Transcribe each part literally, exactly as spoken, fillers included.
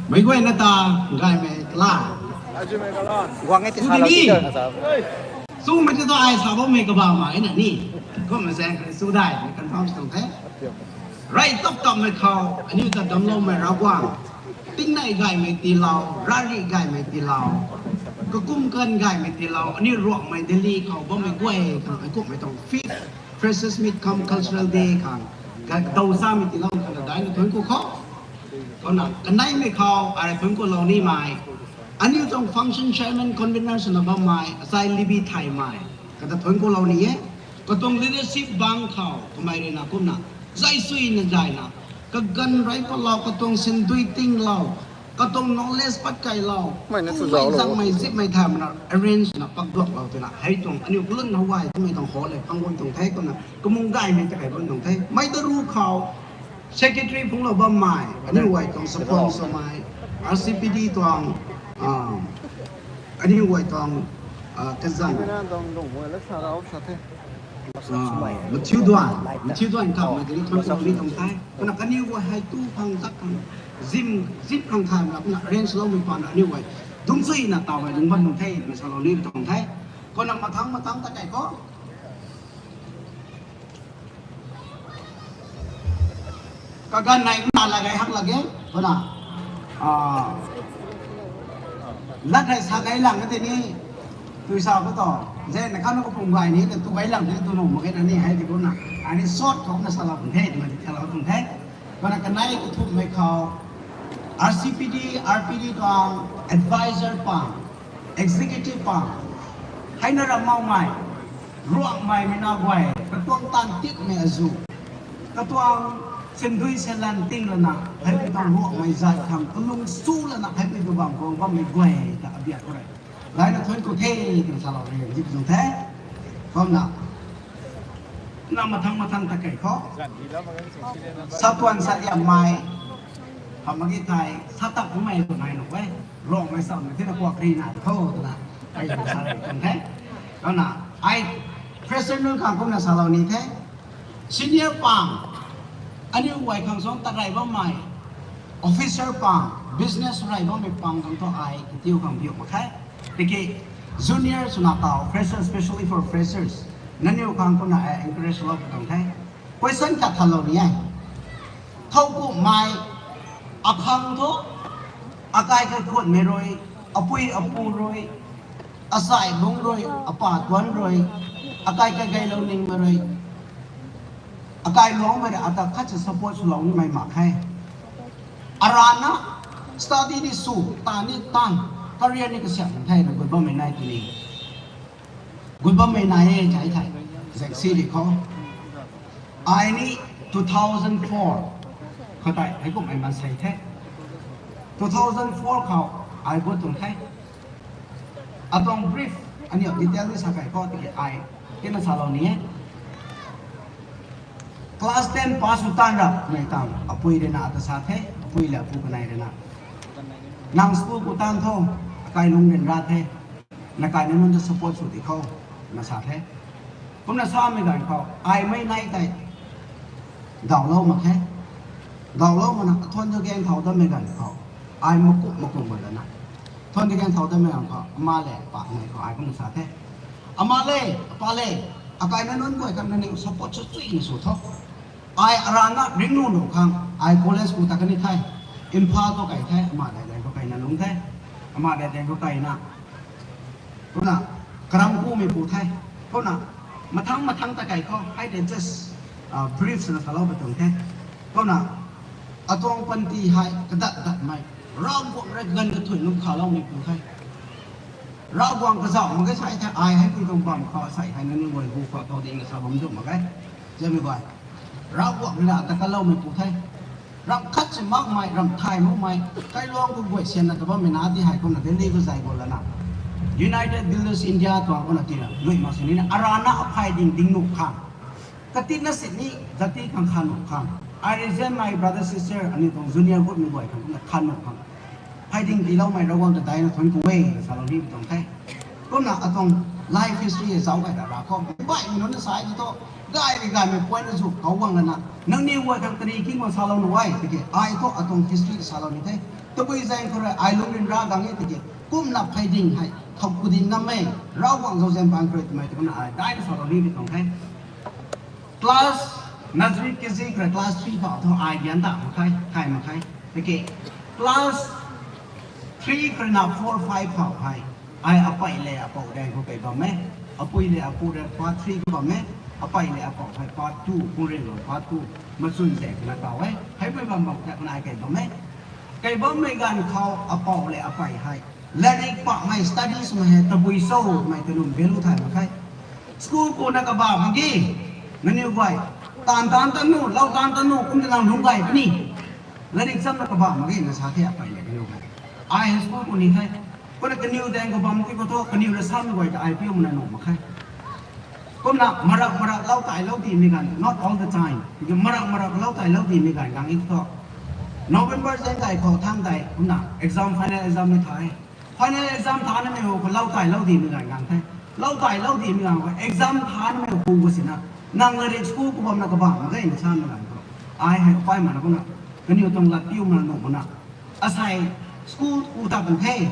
Meic guayna ta gaymei kala. Guang e ti sa lou ti ta. Sumei ti tu ai sa bammei kabah ma e na ni. Kumna zaeng khat sw dai, confirm tuang the. Ray tap tapmei khou, aniu ta damcloumei Ravguangc. Tingnei gaymei tiilou, rari gaymei tiilou. Kakum kan gaymei tiilou, aniu Ruangmei Delhi khou bammei guay khang, ai kumhmei tuang fifth Freshers' Meet cum Cultural Day khang, kadaw samei tiilou khang daina thuanc ku khou. Kumna kaneimei khou, ai thuanc kulou nimei. Aniu tuang function chairman convener swna bammei, asai Libi Thaymei. Kata thuanc kulou ni e. Katuang leadership bang khou, kamei rui na kumna, zay suina zayna, kaganv rey patlou, katuang sindui tinglou, katuang knowledge pat kailou, mei na tu kumhmei zauclou, zangmei zipmei thaymei na arrange na pakduaklou twna, hei tuang aniu kalun howai twmei tuang hall le phang bam tuang the, kumna kamung gaymei ta kai bam tuang the. Mei ta ru khou, secretary phunglou bammei, aniu guay tuang support swmei, R C P D tuang, aniu guay tuang, kazanc, mathiu duan, mathiu duan kamei tei ni thuanc ku ni tuang the. Kumna kaniw guay hei tu khang zak khang, zip khang thaymei na kumna arrange loumei paan aniu guay dungc suina taw hei lung bam tuang the, twna salou ni tuang the. Kumna mathangc mathangc ta kai khou, kaganv nei kumna lak gei hak lak ge, kumna, lat hei sa gay lang ka tei ni, tui sa khou tu, zena kanu kapum gay ni, ta tu gay lang tei tu nuh mak ge na ni, hei tei kumna, ai ni short khou kumna salou tuang the, twmei ti thalou tuang the. Kumna kanei kathumhmei khou, R C P D, R P D tuang advisor pang, executive pang, heina ram makmei, Ruangmei mei na guay, katuang taanv titmei azu, katuang sindui salan ting lana, hei katuang Ruangmei zat khang kalung su lana, hei katuang bam khou bammei guay ta abiak khou rui, gaymei thuanc ku the, twna salou rui zip tuang the. Kumna, na mathangc mathangc ta kai khou, satuan saliammei, hamh mak ge thei, sa tak kummei tu nai nuh e, Ruangmei samei thina kuak ri na tho twna, ai sa rui tuang the. Kumna, ai fresher nunc khang kumna salou ni the. Senior pang, aniu guay khang suang tat rey bammei, officer pang, business rey bammei pang khang thu ai katiu khang biu mak khe. Tiki junior swna taw, freshers, especially for freshers, nangniw khang kumna ai encourage lou tuang the. Question khat thalou ni e. Thowkumhmei, akhang thu, akai kaikhunmei rui, apui apu rui, achai bungc rui, apa tuanc rui, akai kaigeilou ningmei rui, akai luangmei rui ata khat si support swlou nimei mak khe. Arana, study ni sw, taanv ni taanv, career ni kasiamh thena gut bammei nai tini. Gut bammei nai e thei thei, zaeng si di khou. Ai ni two thousand four khou tei, hei kumhmei maansei the. Two thousand four khou, ai gut tuang the. Atuang brief, aniu detail ni sa kai khou tiki ai, tina salou ni e. Class ten pass sw tan rapmei tang, apui rui na ata sa the, apui le apu kanei rui na. Nang school ku tan tho, akai lungh ryanra the, na kaina nunc ta support sw di khou, na sa the. Kumna samei ganv khou, ai mei nai tei, dawlou mak khe. Dawlou makna, thuan tu gaeng thau dammei ganv khou, ai makumh makumh mak lana. Thuan tu gaeng thau dammei ganv khou, ama le apa nei khou ai kumna sa the. Ama le, apa le, akaina nunc guay khang nangniw support sw chuina sw tho. Ai arana ringcnuh nuh khang, ai college ku ta kan ni the. Imphal khou kai the, ama dai dai khou kaina lungc the. Ama dai dai khou kaina. Kumna, karam kumei pu the. Kumna, mathangc mathangc ta kai khou, hei tei just, brief swna salou pui tuang the. Kumna, atuang panty hei kadat datmei, Ravguangc rui ganv kathuic lum khaloumei pu the. Ravguangc kazauh mak ge sa the, ai hei pui tuang bam khou, sa hei nangniw guay hu khou thau dingna sa bam duh mak ge. Zemei guay, Ravguangc rui na ta kaloumei pu the. Ramh khat si makmei, ramh thay makmei, kailuang khou guay sianna ta bammei na ti hei kumna Delhi khou zay gu lana, United Builders India tuang kumna tina lui mak sini na, arana aphay ding ding nuh khang, katinna sini jati khang khan nuh khang, ai rui zemei brother sister aniu tuang junior gutmei guay khang kumna khan nuh khang, phay ding tiiloumei Ravguangc ta daina thuanc ku e, salou ni tuang the. Kumna atuang life history zauc kai ra ra khou, baihmei nunc na sa e ti thu, gay ri gaymei point na zu kau guang lana, nangniw guay khang kari king guang salou nuh e tiki, ai thu atuang history salou ni the. Tabui zaeng khou rui ai lungc ryanra gang e tiki, kumna phey ding hei thow ku ding ngam e, Ravguangc zauzian paan khou rui twmei tw kumna ai daina salou ni di tuang the. Class nursery, K G khou rui class three phou thu ai gyan ta mak khe, thay mak khe. Tiki class three khou rui na four, five phou hei ai apey le apou daeng khou kei bam e. Apui le apu rui part three khou bam e. Apey le apou hei part two, Pungringlung part two, Machun zaeng khou na taw e. Heipui bam bam khe kumna ai kei bam e. Kei bammei ganv khou apou le apey hei latrik pahmei, study swmei hei tabui cho twmei kanunc value thay mak khe. School kuna kabah mak ge, nangniw guay. Taanv taanv ta nu, lou taanv ta nu, kum ta nang lungc gay puni. Latrik chamna kabah mak ge na sa the apey le kaniw hei. Ai hei school ku ni the. Kumna kaniw daeng khou bam ti khou thu, kaniw rui samei guay ta ai piu mana nuh mak khe. Kumna marak marak lou tailou dimei ganv, not all the time. Marak marak lou tailou dimei ganv gang e thu, November zaeng tei khou thangc tei kumna exam, final exam ni thay. Final exam thanamei khou lou tailou dimei ganv gang the. Lou tailou dimei ganv khou exam thanamei hu khou sina, nang latrik school ku bamna kabah mak ge na samei ganv khou, ai hei pay mana kumna, kaniw tuang lat piu mana nuh mana. Asei school ku ta kan the.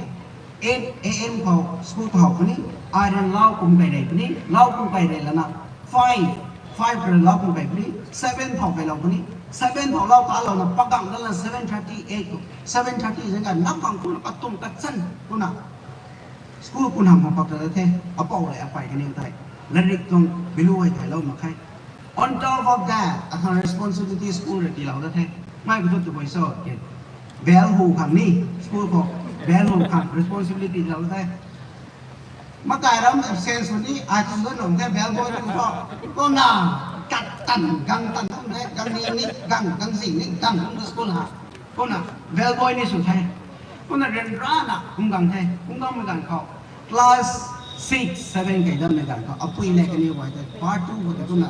Eight A M khou school khou puni, ai rui lau kum kei rei puni, lau kum kei rei lana five, five rui lau kum kei puni, seven phou keilou puni, seven phou lou talouna pagang lana seven thirty, eight, seven thirty zaeng kha nap bang kumna katum kachan kumna school ku nam khou pak ta the, apou le apey kaniw tei latrik tuang value hei thailou mak khe. On top of that, akhang responsibility school rui tiilou ta the. Mei khou thu tabui cho ke, bell hu khang ni, school khou bell hu khang responsibility tiilou the. Makai ram absence sw ni, ai kum dat lung the, bell boy kum thu. Kumna, kat tan, gang tan kum the, gang ni ni, gang, gang zing ni, gang kum school ha. Kumna, bell boy ni sw the. Kumna ryanrana kum gang the, kum gang mei ganv khou class six, seven kei dammei ganv khou apui le kaniw guay tei part two khou tei kumna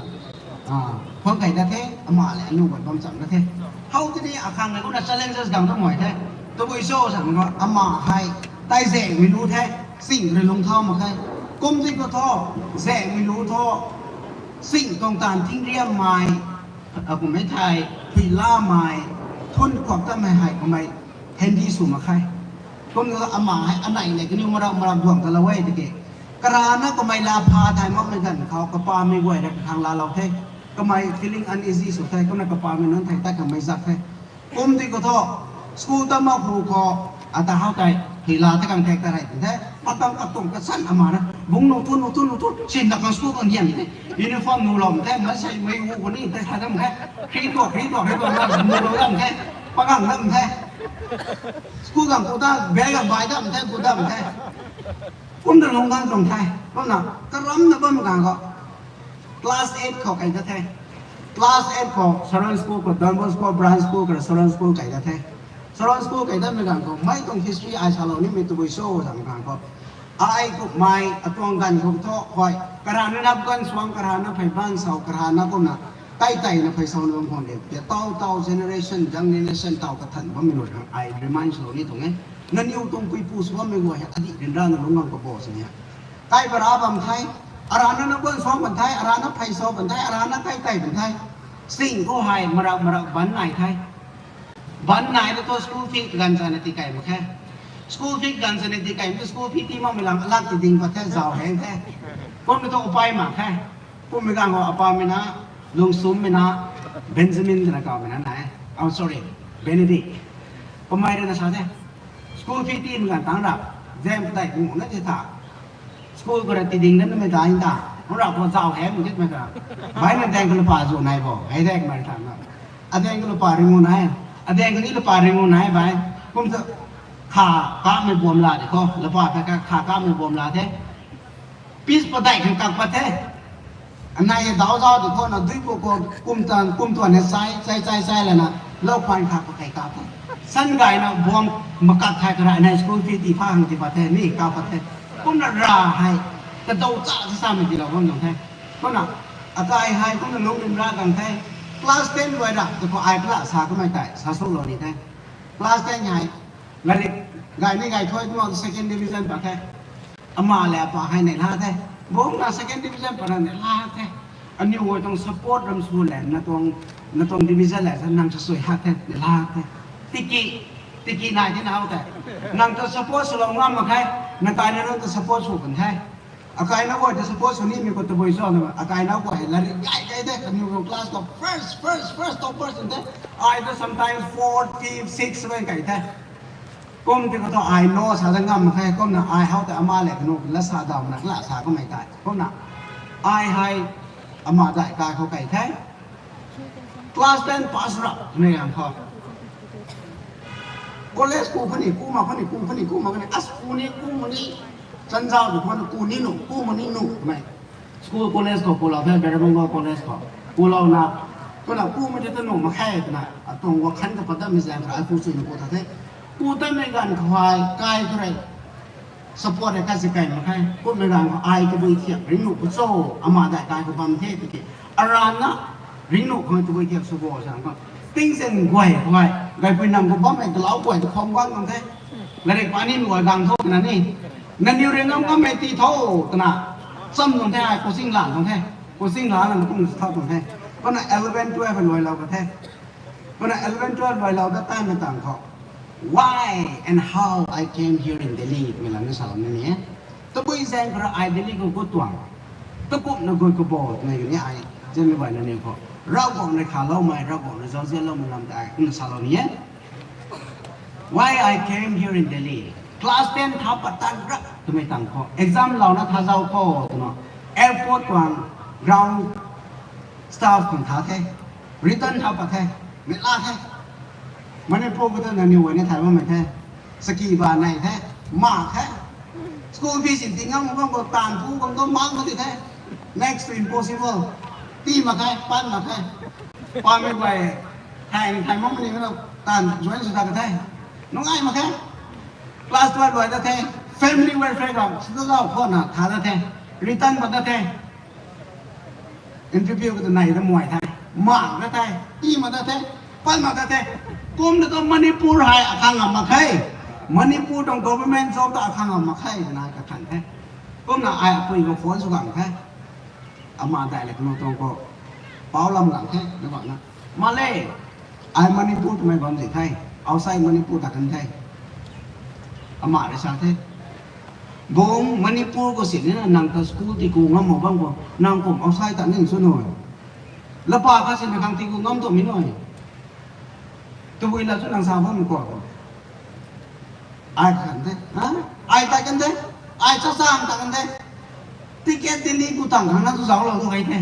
khwang kei dat the, ama le aniw guay bam cham dat the. How tini akhang le kumna challenges gang ta mei the. Tabui cho sa khou ama hei tei zaengmei lu the, sing rui lungc thau mak khe. Kum ti khou thu, zaengmei lu thu, sing tuang taanv tingriammei, akummei thei, phuilamei, thun khuak tamei hei kummei handy sw mak khe. Kumna ama hei anei le kaniw marak marak duang talou e tiki, karana kamei laa pha thay makmei ganv khou kapamei guay rui kakhang laalou the. Kamei feeling uneasy sw the, kumna kapamei nunc thei tat kamei zak the. Kum ti khou thu, school ta mak hu khou, ata how tei, hei laa ta kang thek ta rei the. Patang katum kasan ama na, bung nu thu, nu thu, nu thu, sin na kang school kang hian the. Uniform nu lou the, masei mei hu khou ni tei sa dam the. Kri tuak, kri tuak, kri tuak na nu lou dam the. Pagang dam the. School gang ku ta, bag gang bai dam the, ku dam the. Kum ta lung gang tuang the. Kumna, karamna bam gang khou class eight khou kei dat the. Class eight khou Saron School khou, Don Bosco Branch School khou, Saron School kei dat the. Saron School kei datmei ganv khou mei tuang history ai salou nimei tabui cho zam ganv khou, ai kummei atuang ganv khou thu, hui, karana nap ganv suang, karana phey ban sau, karana kumna tei teina phey sauna bam khwan de. Tei tau tau generation, young generation tau kathan bammei nunc khang ai remind swlou ni tuang e. Nangniw tuang puipu sw bammei guay hei adih ryanrana lungc gang khou bo sini hei, kai para bam the, arana nap ganv suang bam the, arana phey sau bam the, arana tei tei bam the. Sing khou hei marak marak ban nai the. Ban nai ta thu school fee ganv chana tikei mak khe. School fee ganv chana tikei mak thu school fee tii makmei lam alat ti ding pat the, zau heng the. Kummei thu upai mak khe. Kummei ganv khou apamei na, Lungsummei na, Benjamin twna kawmei na nai. Oh, sorry, Benedict. Kamei rui na sa the, school fee tiimei ganv tang ra, zam padeih kung na ti ta, school khou rui ti ding na mei ta in ta, nang ra khou zau hei mei titmei ta, baina daeng khou lupa zu nai bo hei de kamei tha na. Adaeng khou lupa ringu nai, adaeng khou ni lupa ringu nai bai. Kum thu, kha kamei buam la di khou, lupa kha kha kamei buam la the. Piece padeih khang kak pat the. Anei dau zau di khou na dui pu khou kum tan kum tuan hei sai sai sai sai lana, lou khwan kha khou kei kak the. San gayna buam makak thai kara anei school fee tii pha hang ti pat the, ni kak pat the. Kumna ra hei, kadau cha sa samei tiilou bam tuang the. Kumna, akai hei kumna lungc ryanra gang the. Class ten guay ra tu khou ai kala sa kamei tei sa swlou ni the. Class ten hei, latrik gay ni gay thuai kumna second division pat the. Ama le apa hei neihla the. Bungna second division pat ra neihla the. Aniu guay tuang support ram sw le, na tuang, na tuang division le sa nang sa sui hak the, neihla the. Tiki, Tiki nai the na how tei. Nang ta support swlou ngam mak khe, na kaina nunc ta support sw kan the. Akaina guay ta support sw nimei khou tabui cho na, akaina guay lairik gay gay the, kaniw rui class khou first, first, first topper sw the. Ai ta sometimes fourth, fifth, sixth, seventh kai the. Kum ti khou thu ai no sa da ngam mak khe, kumna ai how tei ama le kanu la sa daw na kala sa kamei tei. Kumna ai hei ama dai kai khou kai the. Class ten pass rap twmei ganv khou. College ku khani, ku mak khani, ku khani, ku mak khani, as ku ni, ku mak ni, chanzau tu khou na ku ni nu, ku mak ni nu twmei. School college khou kulou the, Barabango College khou. Kulouna, kumna ku mak ti ta nu mak khe twna, atuang wakhan ta pat datmei zaeng khou ai ku sui na ku ta the. Ku tatmei ganv khou hei, kai khou rui support hei kasi kai mak khe. Kummei ganv khou ai tabui thiak ringnuh khou cho, ama dai kai khou bam the tiki. Arana ringnuh khang tabui thiak sw bo sa khou. Tingzin guay khou hei, gaipui nam khou bammei kalau guay ta kham guang kan the. Lairik pani guay gang tho twna ni. Nangniw rui ngam ngammei ti tho twna. Cham tuang the ai coaching lan tuang the. Coaching lan na kum tho tuang the. Kumna eleven, twelve luailou ka the. Kumna eleven, twelve luailou dat time na tang khou. Why and how I came here in Delhi twmei lam ni salou ni e. Tabui zaeng khou rui ai Delhi khou gut tuang. Takumna gut khou bo twmei ni ai. Zanmei guayna ni khou. Ravguangc rui khaloumei, Ravguangc rui zauzianloumei lam tei ai kumna salou ni e. Why I came here in Delhi? Class ten tha pat tan rap twmei tang khou. Exam louna tha zau khou twna. Airport tuang ground staff khang tha the. Return tha pat the. Mei la the. Manipur khou ta nangniw guay ni thay bammei the. Saki ba nei the. Ma the. School fees in ti ngam bam khou taanv phu bam khou mang khou ti the. Next to impossible. Ti mak khe, pan mak khe. Pamei guay, thay, thay mak mani khou taanv join sw ta ka the. Nungai mak khe. Class twelve luai ta the. Family welfare khou, sw ta zau khou na tha ta the. Return pat ta the. Interview khou ta nei ta muai the. Mak ta the. Ti mak ta the. Pan mak ta the. Kumna tu Manipur hei akhang ngam mak khe. Manipur tuang government job ta akhang ngam mak khe twna kakhan the. Kumna ai apui khou phone sw gang the. Ama dai le kanu tuang khou. Pau lam gang the, na bam na. Ma le, ai Manipur twmei bam zi the. Outside Manipur ta kan the. Ama rui sa the. Bung Manipur khou si ni na nang ta school ti ku ngam mak bam khou. Nang kum outside ta ning sw nu. Lapa kha si na khang ti ku ngam tu mi nu. Tabui la chu nang sa bam khou. Ai kan the, ha? Ai ta kan the, ai cha chang ta kan the. Ticket Delhi ku tang khang na chu zauclou thu kai the.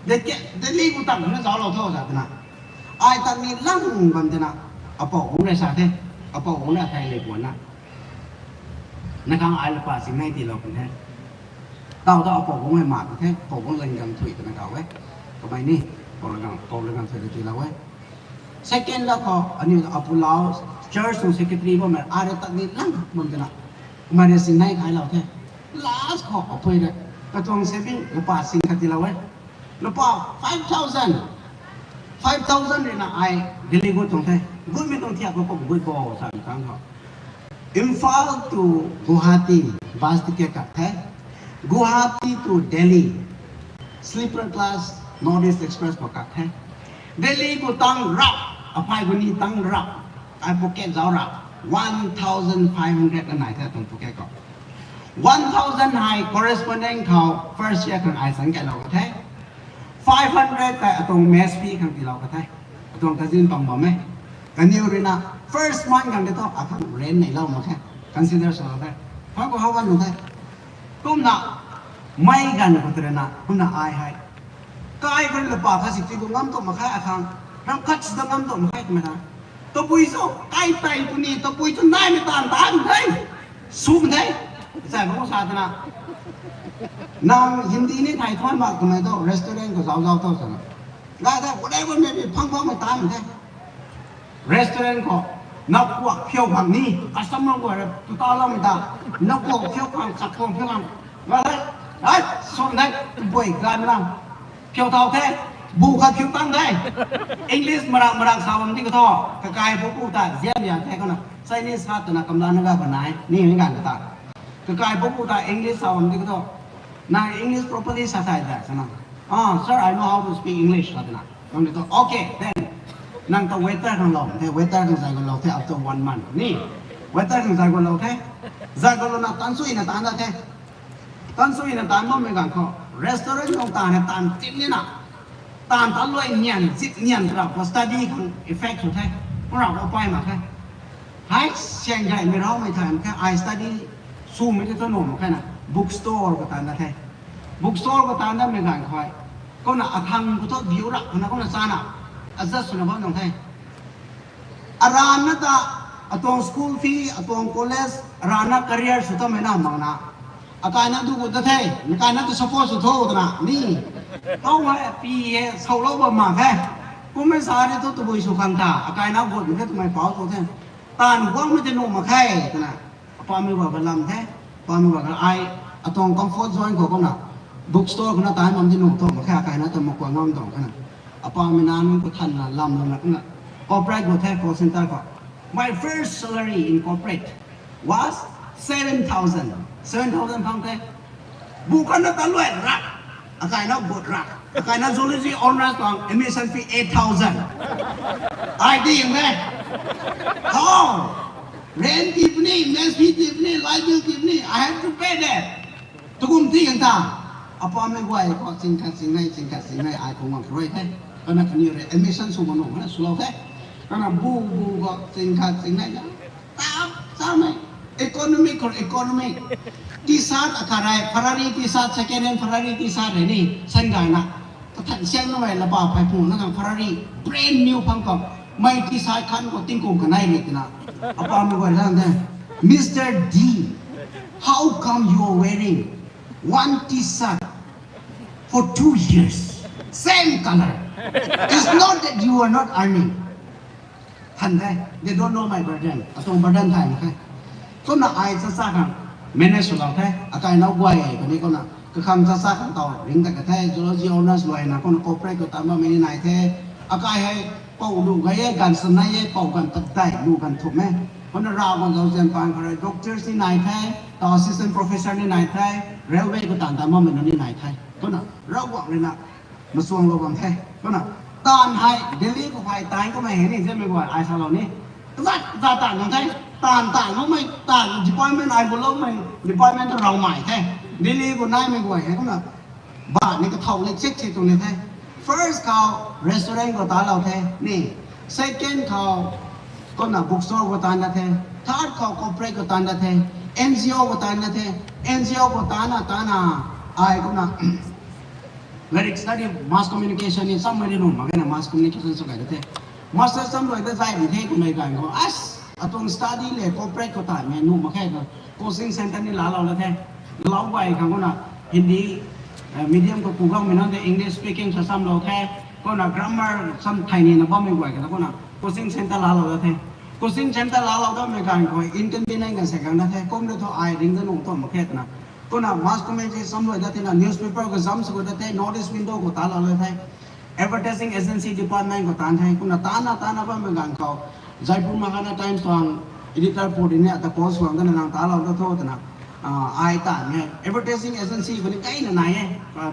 Ticket Delhi ku tang khang na zauclou tho sa twna. Ai ta ni lang bam twna. Apou bung rui sa the. Apou bung rui thei le puan na. Na khang ai lapa sing nei tiilou kan the. Tau ta apou bung hei mak the, apou bung zang zang thui twna kau e. Kamei ni, apou la gang, apou la gang thui tiilou e. Second la khou, aniu apulau, church tuang secretary bammei, ai rui tat ni lang bam twna. Kamei rui sing nei khailou the. Last khou, apui rui, katuang saving, lapa sing khat tiilou e. Lapa five thousand. Five thousand rui na ai Delhi gut tuang the. Gutmei tuang thiak khou kum gut bo sa mi kang khou. Imphal to Guwahati bus ticket kak the. Guwahati to Delhi sleeper class North East Express khou kak the. Delhi khou tang rap, aphai khou ni tang rap, ai pocket zauc rap, one thousand five hundred na nai the tuang pocket khou. One thousand hei correspondent khou first year khang ai sang kailou ka the. Five hundred tei atuang mess fee khang tiilou ka the. Atuang kazin pang bam e. Kaniw rui na first month khang de thu akhang rent neilou mak khe. Consider swlou the. Phang khou how gan nu the. Kumna mei ganv khou tei rui na, kumna ai hei. Kai khou rui lapa kha si ti khou ngam tu mak khe akhang. Ram khat si ta ngam tu mak khe twmei na. Tabui cho, kai tei puni, tabui cho naimei taanv taanv the. Sum the. Zai bam sa twna. Nang Hindi ni thei thuan mak twmei tu restaurant khou zauc zauc tho twna. Ga the, whatever may be, phang phangmei taanv the. Restaurant khou, na kuak phiu khang ni, customer guay rui tu taloumei ta, na kuak phiu khang, chak kuak phiu khang. Ga the, ai, sum the, bui gan na. Phiu thau the, bu khat phiu tang the. English marak marak sa bam di khou thu, kakai pupu ta zian lian the khou na, Chinese hat twna kamla na ga khou nai, ni mi ganv ta. Kakai pupu ta English sa bam di khou thu, na English properly sa thai da, sa na. Ah, sir, I know how to speak English, sa twna. Kam di thu, okay, then. Nang ta waiter khang lou the, waiter khang zay gualou the after one month ni. Waiter khang zay gualou the. Zay gualouna taanc suina taanc da the. Taanc suina taanc bammei ganv khou restaurant tuang taanv hei taanv tim nina, taanv ta luai nian zip nian ra khou study khang effect sw the. Kumna khou pay mak khe. Hei, siang gaymei raumei thay mak khe, ai study swmei tei thu nuh mak khe na, book store khou taanc da the. Book store khou taanc datmei ganv khou, kumna akhang khou thu biu ra khou na kumna chana, adjust swna bam tuang the. Arana ta, atuang school fee, atuang college, arana career sw tamei na mak na, akaina du gut da the, akaina tu support sw tho twna ni. Tau hei pi e, sawlou bam mak khe. Kummei sa ni thu tabui sw khang ta, akaina gut mak khe twmei pau tho the. Taanv guangmei tei nuh mak khe twna, apamei guay ka lam the. Apamei guay ka ai, atuang comfort zone khou kumna, book store khou na taanc bam di nuh tho mak khe, akaina ta mak kua ngam tuang khe na. Apamei na nunc khou thanna lam lana kumna, corporate khou the, call center khou. My first salary in corporate was seven thousand. Seven thousand phang the. Bu khatna ta luai ra, akaina gut ra, akaina zoology honours tuang admission fee eight thousand. Ai ti ying the. How? Rent ti puni, mess fee ti puni, light bill ti puni, I have to pay that. Tukum ti kan ta. Apamei guay khou ching khat ching nei, ching khat ching nei, ai khou ngam rui the. Kana kaniw rui admission sw ma nuh na swlou the. Kana bu bu khou ching khat ching nei na, tap samei, economic khou economic. T-shirt akhat rei, Ferrari T-shirt, second hand Ferrari T-shirt rei ni, san gayna, kathan siang na mei lapa phey phung na khang Ferrari brand new phang khou, mei T-shirt khan khou tingkum kanei ni twna, apamei guay zan the, Mister D, how come you are wearing one T-shirt for two years, same color? It's not that you are not earning. Than the, they don't know my burden. Atuang burden thay mak khe. Kumna ai chacha khang manage swlou the, akaina guay kani kumna kakhang chacha khang taw ring ta ka the, zoology honours luaina kumna corporate khou taanc bammei ni nai the. Akai hei pou lu gay e, ganv sa nai e, pou ganv padeih lu ganv thumh e. Kumna Ravguangc zauzian paan khou rui doctors ni nai the, taw assistant professor ni nai the, railway khou taanv taanc bammei nunc ni nai the. Kumna Ravguangc ruina machuanglou bam the. Kumna taanv hei Delhi khou phey taanc kamei hei ni zemei guay ai salou ni, kazat kazat taanv nang the. Taanv taanv makmei, taanv department ai guloumei department ta ravmei the. Delhi khou naimei guay hei kumna ba ni kathau ni chik chik tuang ni the. First khou restaurant khou taanlou the ni. Second khou kumna bookstore khou taanc da the. Third khou corporate khou taanc da the. N G O khou taanc da the. N G O khou taancna taancna ai kumna latrik study mass communication ni sammei ri nuh mak khe na, mass communication sw kai da the. Master sam luai ta zay ni the twmei ganv khou, as, atuang study le corporate khou taanmei nuh mak khe na, coaching center ni laalou la the. Lau guay khang kumna Hindi medium khou ku guangmei nunc tei English speaking sa samlou the. Kumna grammar sam thei nina bammei guay khang kumna coaching center laalou la the. Coaching center laalou datmei ganv khou inconvenient kan se gang da the. Kum rui thu ai ring da nuh tho mak khe twna, kumna mass communication samlou dat thena newspaper khou zam sw gut da the, North East Window khou taanlou la the. Advertising agency department khou taanc the. Kumna taancna taancna bammei ganv khou Jaipur Mahajan Times tuang editor pu ri ni ata post guang dana nang taanlou da tho twna, ai taanmei advertising agency khou ni kaina nai e,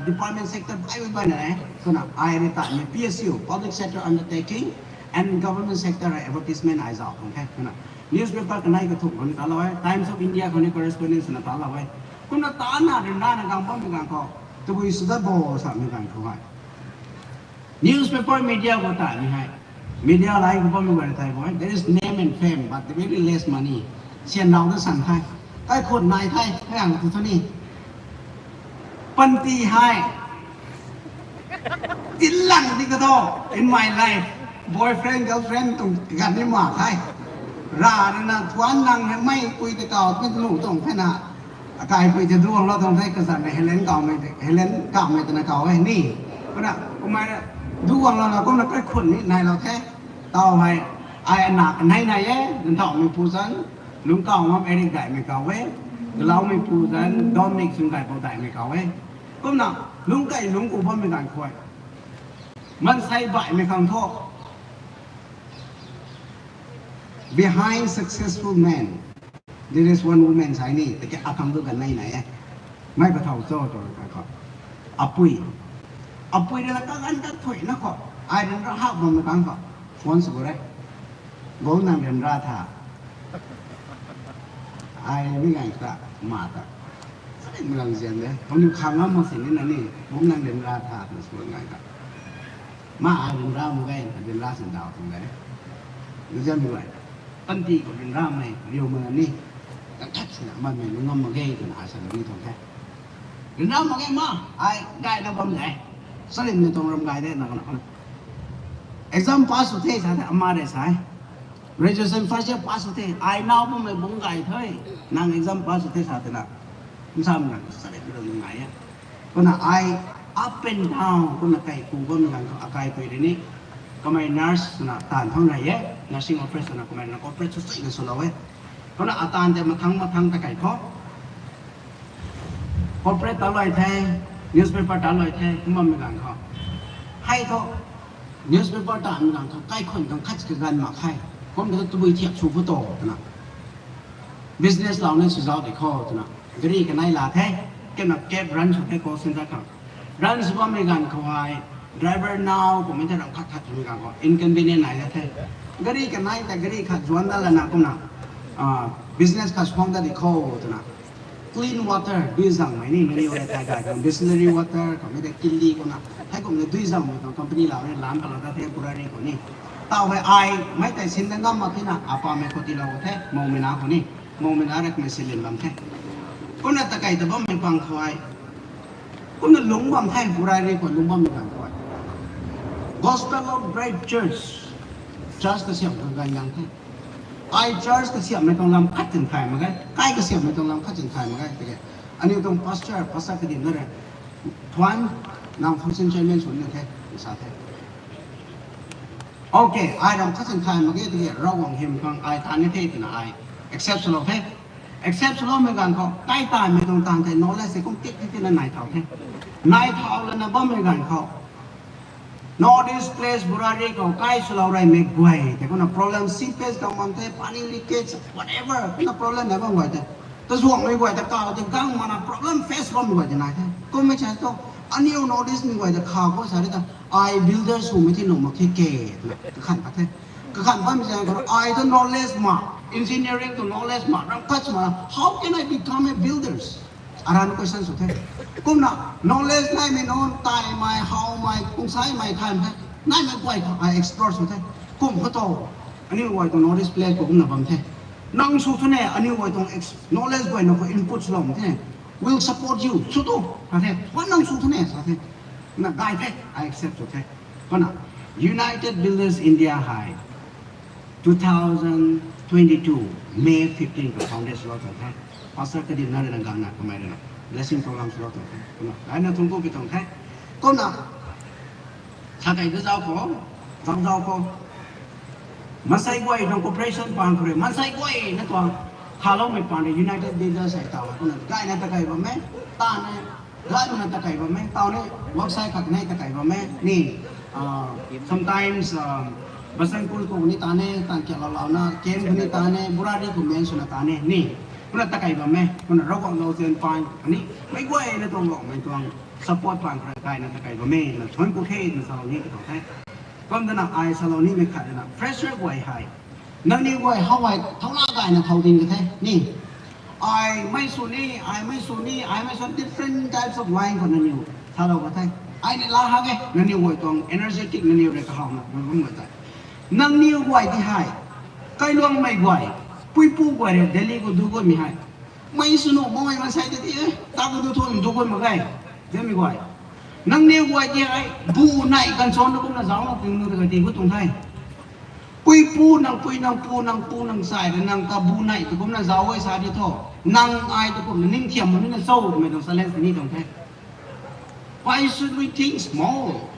department sector bai bai na e. Kumna ai rui taanmei P S U, public sector undertaking, and government sector advertisement ai zauc khang the. Kumna newspaper kanei kathumh khou ni taanlou e, Times of India khou ni correspondent swna taanlou e. Kumna taancna ryanrana gang bammei ganv khou, tabui sw dat bo samei ganv khou hei newspaper media khou taanmei hei, media line khou bammei guay thei bo, there is name and fame but very less money. Syan rau da san the, kaikhun nai the, kaang tu thu ni. Panty hei tinlang di ka tho, in my life, boyfriend girlfriend tuang ganv ni mak the. Ra ruina thuan nang hei mei pui ta kau twmei ta nuh tuang the na. Akaipui tei duanglou tuang the, kazanc na Helen kawmei, Helen kawmei twna kaw e ni. Kumna kumna duanglouna kumna kaikhun ni nailou the. Taw hei, ai ana kanei nai e, Nthauhmeipu zanc, Lungckaw ngam Eric Daihmei kaw e, Galoumeipu zanc, Dominic Sungkaipou Daihmei kaw e. Kumna lungc kai lungc ku bammei ganv khou, maansei baihmei khang thu, behind successful man there is one woman sai ni, tiki akhang tu kanei nai e. Mei kathau cho tw kan khou, apui, apui rui la kaganv kathuina khou, ai rui rahak bammei ganv khou, phone sw re. Bum nang ryanra tha. Ai mi ngai ta, ma ta. Sari malang zian de. Kaniw khang ngam mak sini na ni. Bum nang ryanra tha, twna sw ngai ta. Ma ai ryanra mak ge, ryanra sin daw tuang de. Zian mak ge. Panty khou ryanramei riu mak ni. Kan that sina, manmei lung ngam mak ge, twna ai sa ni tuang the. Ryanra mak ge ma, ai gayna bam de. Salim ni tuang ram gay de, na kana. Exam pass sw the sa the, ama rui sa e. Graduation first year pass sw the, ai naw bammei bung gay the. Nang exam pass sw the sa the na. Kum sa mak na, salim ni tuang ngai e. Kumna ai up and down, kumna kai ku bammei ganv khou akaipui rui ni. Kamei nurse na taanv thang rey e, nursing office na kamei na operate sw chuna swlou e. Kumna ataanv tei mathang mathang ta kai khou operate ta luai the, newspaper ta luai the, kum bammei ganv khou. Hei thu, newspaper taanvmei ganv khou kaikhun khang khat kaganv mak khe. Kum ta tabui thiak sw phu to twna. Business louna sw zauc di khou twna. Gari kanei la the, kumna cab run sw the call center khang. Run sw bammei ganv khou hei, driver naw kummei the ram khat khat twmei ganv khou inconvenient nai da the. Gari kanei ta gari khat zuan da lana kumna, business khat suang da di khou twna. Clean water, dui zangmei ni, mani ura thai gay khang, distillery water, kummei ta kili kumna. Hei kumna dui zangmei tuang company lau ni, lam patlou da the, Burari khou ni. Taw hei ai, mei tei sin da ngam mak thena, apamei khou tiilou the, moumei na khou ni. Moumei na rui kamei silin bam the. Kumna ta kai ta bammei pang khou ai. Kumna lungc bam the, Burari khou lungc bammei pang khou ai. Gospel of Great Church. Church kasiamh khang ganv gang the. Ai church kasiamhmei tuang lam khat chin thay mak ge. Kai kasiamhmei tuang lam khat chin thay mak ge. Tiki, aniu tuang pastor, pastor kadimna rui. Thuan, nang function chairman sw ni the, sa the. Okay, ai ram khat chin thay mak ge tiki, Ravguangc hym khang ai taan ni the twna ai accept swlou the. Accept swloumei ganv khou, kai taanvmei tuang taanv the, knowledge tei kum tik tik tina nai thau the. Nai thau lana bammei ganv khou, North East Place Burari khou kai swlou reymei guay tei kumna problem, seepage khou bam the, pani leakage, whatever, kumna problem nai bam guay tei. Tazuanghmei guay ta kaw tei gang mana problem face bammei guay tei nai the. Kummei sa thu, aniu North East mei guay ta khav khou sa ri ta, ai builder swmei the nuh mak khe ke, twna kakhan pat the. Kakhan patmei zaeng khou, ai tu knowledge ma, engineering tu knowledge ma, ram khat ma, how can I become a builders? Aran question sw the. Kumna, knowledge naimei nunc, taimei, howmei, kungsaimei, thaymei, naimei guay khou ai explore sw the. Kum khou tu, aniu guay tuang North East Place khou kumna bam the. Nang sw thu ne, aniu guay tuang ex-, knowledge guay na khou input swlou the. Will support you. Sw tu, sa the. Wan nang sw thu ne, sa the. Na gay the, ai accept sw the. Kumna, United Builders India hei, two thousand twenty-two, May fifteen khou founded swlou tuang the. Pastor kadimna rui na gangna kamei rui na blessing program swlou tuang the. Kumna, gayna thuancku pi tuang the. Kumna, sa kai ta zauc khou, zauc zauc khou. Maansei guay tuang cooperation pang khou rui, maansei guay na tuang, khaloumei pang rui United Builders hei taw, kumna, gayna ta kai bam e, ta ne, gay mana ta kai bam e, taw ne, work site khat nei ta kai bam e, ni, sometimes, Basantpur khou ni ta ne, tan kialou louna, camp khou ni ta ne, Burari khou men swna ta ne, ni, kumna ta kai bam e, kumna Ravguangc lou zian pang, ni, meic guayna tuang Ravguangc mei tuang support pang khou rui gayna ta kai bam e, na thuancku the, na salou ni ka tuang the. Kum dana ai salou nimei khat dana, fresher guay hei. Nangniw guay how hei thauna gayna thau ding ka the, ni. Ai mei sw ni, ai mei sw ni, ai mei sw different types of line khou nangniw salou ka the. Ai ni la ha ge, nangniw guay tuang energetic nangniw rui kahawna, bam bam ka tei. Nangniw guay ti hei, kailuangmei guay, puipu guay rui Delhi khou du guaymei hei. Mei sw nuh makmei maansei tei ti e, ta khou du thu du guay mak ge, zemei guay. Nangniw guay ti hei, bu nei kansuan na kumna zauc na ping nu ta ka ti khou tuang the. Puipu nang pui nang pu nang pu nang chai rui nang ta bu nei tu kumna zauc e sa di thu. Nang ai tu kumna ningthiam mak ni na cho twmei tuang challenge ni tuang the. Why should we think small?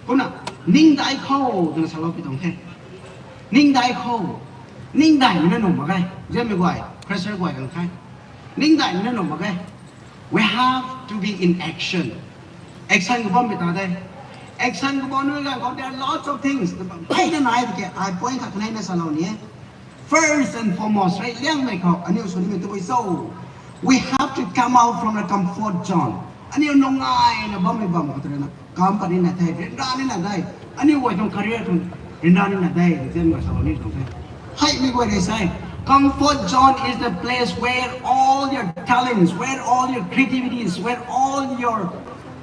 Kumna, ningdai khou, twna salou pi tuang the. Ningdai khou, ningdaimei na nuh mak ge, zemei guay, fresher guay kan the. Ningdaimei na nuh mak ge. We have to be in action. Action khou bammei ta de. Action khou bam nuh ganv khou, there are lots of things. Hei na nai tiki, ai point khat kanei na salou ni e. First and foremost, rey liangmei khou, aniu sw nimei tabui cho. We have to come out from the comfort zone. Aniu nungaina bammei bam khou twna, company na the, ryanra ni na de. Aniu guay tuang career tuang Ryanra nina de, tei zenmei guay salou ni tuang the. Hei mi guay rui sa e, comfort zone is the place where all your talents, where all your creativities, where all your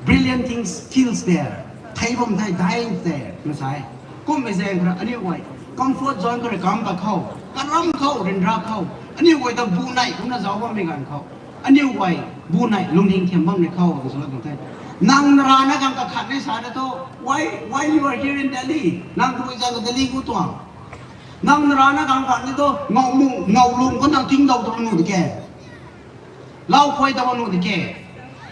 brilliant things skills there. Thei bam the, dai the, na sa e. Kummei zaeng khou rui aniu guay comfort zone khou rui kam pat khou, karam khou, ryanra khou, aniu guay ta bu nei kumna zauc bammei ganv khou, aniu guay bu nei lungning thiam bam ni khou, tw salou tuang the. Nang narana khang kakhat ni sa de thu, why, why you are here in Delhi? Nang tabui zaeng Delhi gu tuang. Nang narana khang khat ni thu, ngau mu, ngau lung khou nang tingdou ta nuh di ke. Lau khuay ta nuh di ke.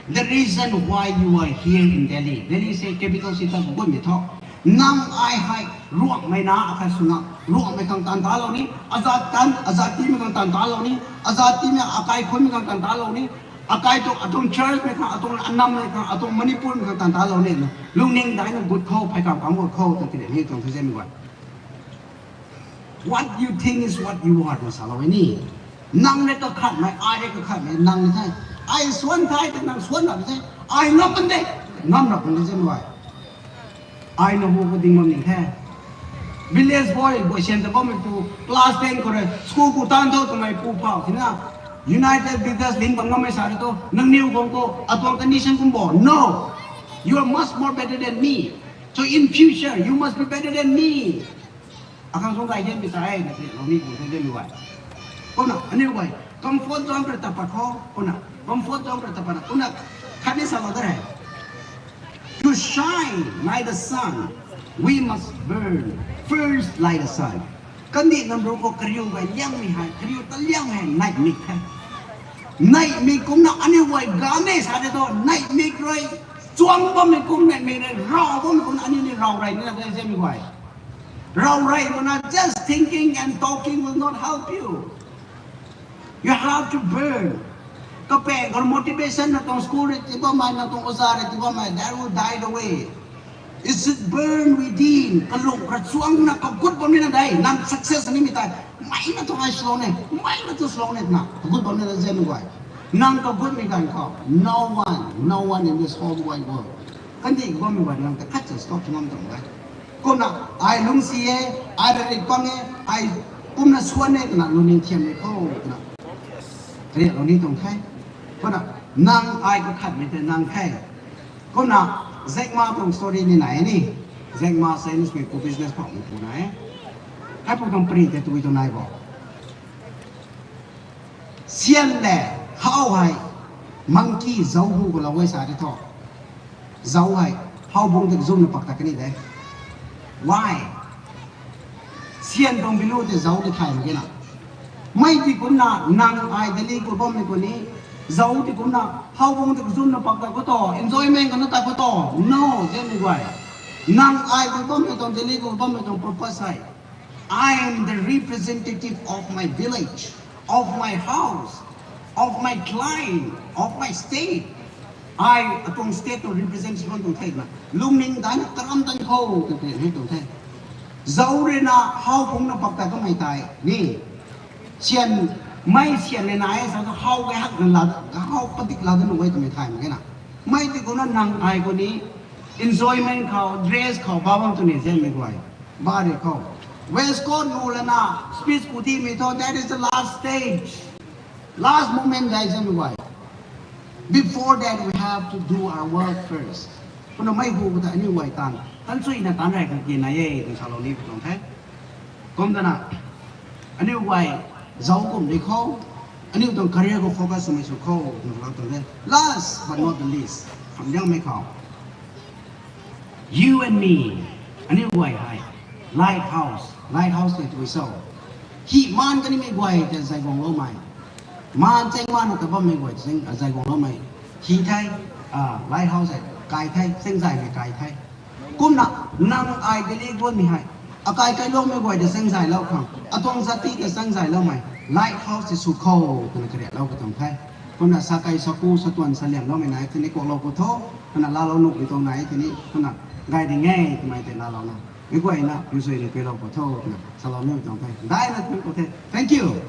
The reason why you are here in Delhi, Delhi se capital city ta gu gummei thu, nang ai hei Ruangmei na akhat swna, Ruangmei khang taanv talou ni, azat tan, azat tiimei khang taanv talou ni, azat tiimei akai khunmei khang taanv talou ni, akai tu atuang church mei khang, atuang anammei khang, atuang Manipur mei khang taanv talou ni, lungning daina gut khou, phey kam kam gut khou, ta tile ni tuang the zenmei guay. What you think is what you are, na salou e ni. Nang rui kakhatmei, ai rui kakhatmei, nang ni the. Ai suan thei, ta nang suan ram the. Ai ngam pan de, ngam ram pan de zenmei guay. Ai na hu khou ding bam ni the. Village boy, guay sian ta bammei pu, class ten khou rui school ku taanv tho twmei pu phau tina, United Leaders lin bam ngammei sa de thu, nangniw guang khou atuang condition kum bo? No. You are much more better than me. So in future, you must be better than me. Akhang sung gay hian bi sa e, na kri lou ni pu the zenmei guay. Kumna aniu guay comfort zone khou rui ta pat khou, kumna comfort zone khou rui ta pat na, kumna khatni salou da re. To shine like the sun, we must burn first like the sun. Kandih nam ru khou kariu guay liangmei hei, kariu ta liang hei neihmik the. Neihmik kumna aniu guay game sa de thu, neihmik rui chuang bammei kum, neihmik rui raw bammei kum, aniu ni raw rey ni la de zenmei guay. Raw rey mana, just thinking and talking will not help you. You have to burn. Kapaeng khou motivation na tuang school rui tii bammei, na tuang oja rui tii bammei, that will die away. It should burn within. Kalung khou chuangna kagut bam ni na de, nang success nimei tei. Mei na tu ai slow ne, mei na tu slow ne na kagut bam ni na zenmei guay. Nang kagutmei ganv khou, no one, no one in this whole wide world, kandih khou bammei guay nang ta khat cha stop ngam tuang de. Kumna ai lungcsi e, ai rui rik pang e, ai kumna suan e twna lungning thiam ni khou twna kariaklou ni tuang the. Kumna nang ai kakhatmei tei nang the. Kumna Jack Ma tuang story ni nai e ni. Jack Ma Chinese mei pu business phouhmei pu nai e. Hei pu tuang pari tei tabui tuang nai bo. Syan le how hei monkey zauc hu khou lou e sa de thu, zauc hei how bung tei kazumna pak ta kani de. Why? Syan tuang bilu tei zauc tei thay mak ge na. Mei ti kumna nang ai Delhi khou bammei khou ni, zauc ti kumna how bung tei kazumna pak ta khou tu, enjoyment kana ta khou tu, no, zenmei guay. Nang ai khou bammei tuang, Delhi khou bammei tuang purpose hei, I am the representative of my village, of my house, of my clan, of my state. Ai atuang state tuang represent sw bam tuang the na, lungning daina karam tan khou tw tei ni tuang the. Zauc rui na how phungna pak ta kamei tei ni, syan, mei syan le nai sa tu how gay hak na la, how padik la da nuh e twmei thay mak ge na. Mei ti kumna nang ai khou ni enjoyment khou, dress khou ba bam tu ni zenmei guay. Bari khou waistcoat nu lana speech ku timei thu, that is the last stage. Last moment dai zenmei guay. Before that, we have to do our work first. Kumna mei hu khou ta aniu guay taanv, tan suina taanv rey khang ki nai e twna salou ni tuang the. Kum tana, aniu guay zauc kum di khou, aniu tuang career khou focus swmei sw khou twna lou tuang the. Last but not the least, kham liangmei khou, you and me, aniu guay hei lighthouse, lighthouse tei tui so, hi maan kanimei guay tei zay guangloumei, maan cheng maan ta bammei guay zay guangloumei hi the. Lighthouse hei kai the, chengzaymei kai the. Kumna nang ai Delhi guangmei hei, akai kailoumei guay ta chengzaylou khang, atuang zati ta chengzayloumei lighthouse tei sw khou twna kariaklou ka tuang the. Kumna sa kai, sa ku, sa tuan, sa liangloumei nai tini kuaklou pu tho. Kumna laalou nuhmei tuang nai tini kumna gay ding e twmei tei laalouna, mei guayna piusui ni piulou pu tho twna salou ni tuang the. Daina tun ku the. Thank you.